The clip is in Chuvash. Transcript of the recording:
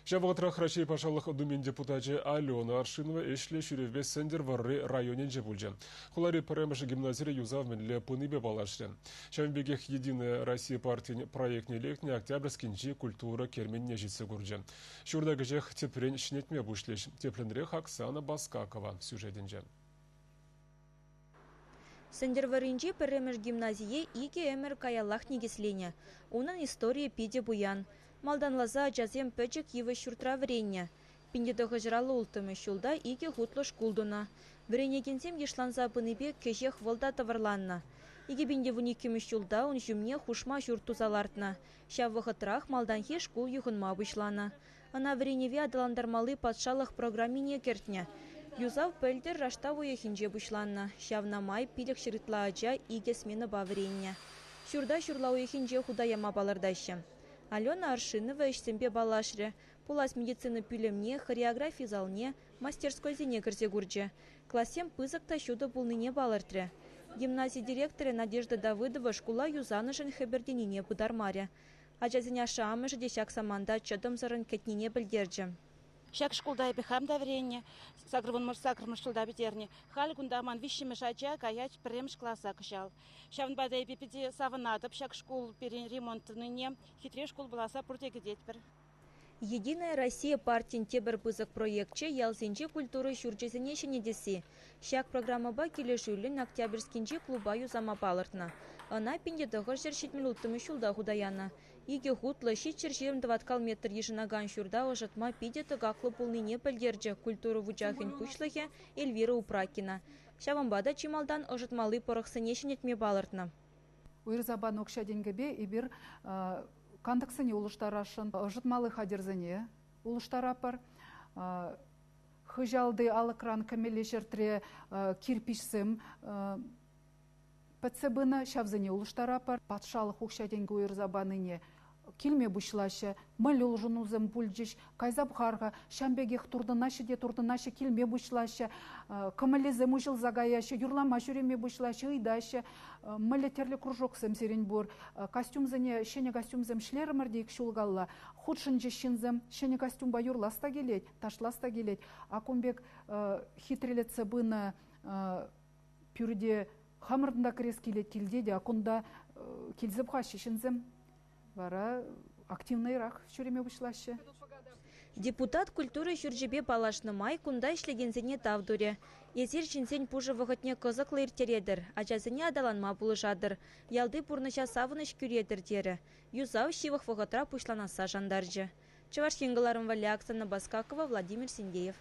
Ҫав вӑхӑтрах Раҫҫей Патшалӑх Думин депутачӗ Алена Аршинова ӗҫлӗ ҫӳревпе Сӗнтӗрвӑрри районӗнче пулчӗ. Хулари пӗрремӗш гимназире юсав мӗнле пынипе паллашрӗ. Ҫавӑн пекех «Единая Россия» партин проектне лекнӗ Октябрьскинчи культура керменне ҫитсе курчӗ. Ҫурта кӗҫех тӗпрен ҫӗнетме пуҫлӗҫ. Тӗплӗнрех Оксана Баскакова сюжетӗнче. Сӗнтӗрвӑрринчи пӗрремӗш гимназие 2 ӗмӗр каяллах никӗсленӗ. Унӑн историйӗ питӗ пуян. Малтанласа ачасем пӗчӗк йывӑҫ ҫуртра вӗреннӗ. 1956 ҫулта 2 хутлӑ шкул тунӑ. Вӗренекенсем йышланса пынипе кӗҫех вӑл та тӑвӑрланнӑ. 2012 ҫулта ун ҫумне хушма ҫурт туса лартнӑ. Ҫав вӑхӑтрах малтанхи шкул юхӑнма пуҫланӑ. Ӑна вӗренӗве аталантармалли патшалӑх программине кӗртнӗ. Юсав пӗлтӗр раштав уйӑхӗнче пуҫланнӑ. Ҫавна май 500 ытла ача 2 сменӑпа вӗреннӗ. Ҫурта ҫурла уйӑхӗнче хута яма палӑртаҫҫӗ. Алена Аршинова ӗҫсемпе паллашрӗ. Пулас медицина пӳлӗмне, хореографи залне, мастерскойсене кӗрсе курчӗ. Классем пысӑк та ҫутӑ пулнине палӑртрӗ. Гимнази директорӗ Надежда Давыдова шкула юсанӑшӑн хӗпӗртенине пытармарӗ. Ачасен ашшӗ-амӑшӗ те ҫак саманта чӑтӑмсӑррӑн кӗтнине пӗлтерчӗ. Ҫак шкулта эпӗ хам та вӗреннӗ, 88-мӗш ҫулта пӗтернӗ. Халь кунта ман 3-мӗш ача каять пӗрремӗш класа кӑҫал. Ҫавӑнпа та эпӗ питӗ савӑнатӑп ҫак шкул пирӗн ремонт тунине. Хитре шкул пуласса пурте кӗтетпӗр. «Единая Россия» партин тепӗр пысӑк проекчӗ ялсенчи культура ҫурчӗсене ҫӗнетесси. Ҫак программӑпа килӗшӳллӗн Октябрьскинчи клуба юсама палӑртнӑ. Ӑна 1976 ҫулта хута янӑ. 2 хутлӑ 724 метр йышӑнакан ҫурта ӑшӑтма питӗ тӑкаклӑ пулнине пӗлтерчӗ культура вучахӗн пуҫлӑхӗ Эльвира Упракина. Ҫавӑнпа та чи малтан ӑшӑтмалли пӑрӑхсене ҫӗнетме палӑртнӑ. Уйӑрса панӑ укҫа-тенкӗпе эпир кантӑксене улӑштарасшӑн, ӑшӑтмалли хатӗрсене улӑштаратпӑр. Хыҫалти алӑкран кӗмелли ҫӗртре кирпӗчсем пӗтсе пынӑ, ҫавсене улӑштаратпӑр. Патшалӑх укҫа-тенкӗ уйӑрса панине килме пуҫлаҫҫӗ. Мӗнле улшӑнусем пулчӗҫ, кайса пӑхар-ха, ҫам пекех туртӑнаҫҫӗ те туртӑнаҫҫӗ, килме пуҫлаҫҫӗ, кӑмӑлӗсем уҫӑлса каяҫҫӗ, юрлама ҫӳреме пуҫлаҫҫӗ, ыйтаҫҫӗ. Мӗнле тӗрлӗ кружоксем сирӗн пур. Костюмсене, ҫӗнӗ костюмсем ҫӗлерӗмӗр те ик ҫул калла. Хутшӑнчӗҫ ҫынсем, ҫӗнӗ костюмпа юрлас та килет, ташлас та килет. А кун пек хитрелетсе пынӑ пӳрте хамӑрӑн та кӗрес килет килте те, а кунта килсе пӑхаҫҫӗ ҫынсем. Вара активнӑйрах ҫӳреме пуҫлаҫҫӗ. Депутат культура ҫурчӗпе паллашнӑ май кунта ӗҫлекенсене тав турӗ. Эсир ҫынсен пушӑ вӑхӑтне кӑсӑклӑ ирттеретӗр, ачасене аталанма пулӑшатӑр, ялти пурнӑҫа савӑнӑҫ кӳретӗр терӗ. Юсав ҫывӑх вӑхӑтра пуҫланасса шантарчӗ. Чӑваш Ен кӑларӑм валли Оксана Баскакова, Владимир Синдеев.